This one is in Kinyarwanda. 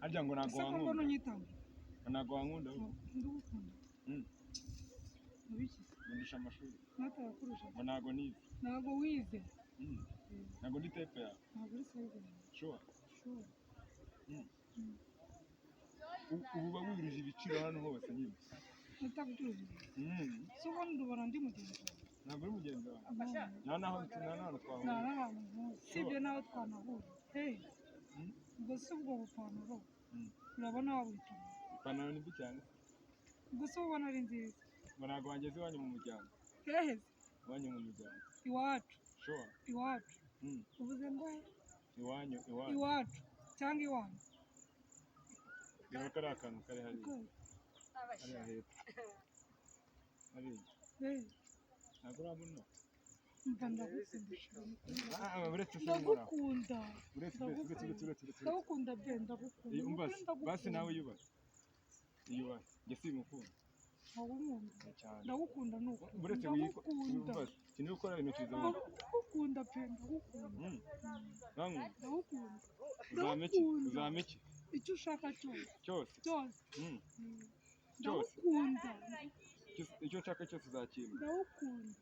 Harya ngo ntabwo Ese ko mbona wankunda? unyitanga? Ngo ntabwo wankunda ahubwo? Ndagukunda. Mubiki se? Ngo ndusha amashuri. Natarakurusha. Ngo ntabwo nize. Ntabwo wize. Ntabwo ndi type yawe. Ntabwo uri size yanjye. Sure? Sure. Ubu uba wurije ibiciro hano hose nyine. Utagucuruza. Si ubundi ubona ndi mugenzi wawe? Ntabwo uri mugenzi wawe, nta naho nta n'ahantu Nta twahurira. N'ahantu nkuzi, sibyo nawe twanahura. Hey, ubwo si ubwo bupantaro urabona wabwituma? Ipantaro ni mbi cyane. Ubwo se ubona ari nziza? Ngo ntabwo wangeze iwanyu mu muryango. Hehe se? Iwanyu mu muryango. Iwacu? Sure. Iwacu? Uvuze ngo he? Iwanyu, iwanyu. Iwacu cyangwa iwanyu? Reba kariya kantu kari hariya. Uko? Hariya hepfo hariya. Hey, Ntabwo urabona? Mva, ndagukunda. Ah, uretse se nkoraho. Ndagukunda. Uretse, uretse, uretse, uretse, uretse, uretse. Ndagukunda be, ndagukunda. Eh, umva Nukuri se, ndagukunda. basi nawe yubatse, yubatse, njye sinkukunda. Ntabwo unkunda? Cyane. Ndagukunda nuko. Uretse wiko. Ndagukunda. Umva se, ikintu uri gukora intoki zawe. Ndagukunda pe, ndagukunda. Nankunda? Ndagukunda. Uzampa iki? Ndagukunda. Uzampa iki? Icyo ushaka cyose. Cyose? Cyose. Cyose? Ndagukunda. Icyo nshaka cyose uzakimpa? Ndagukunda.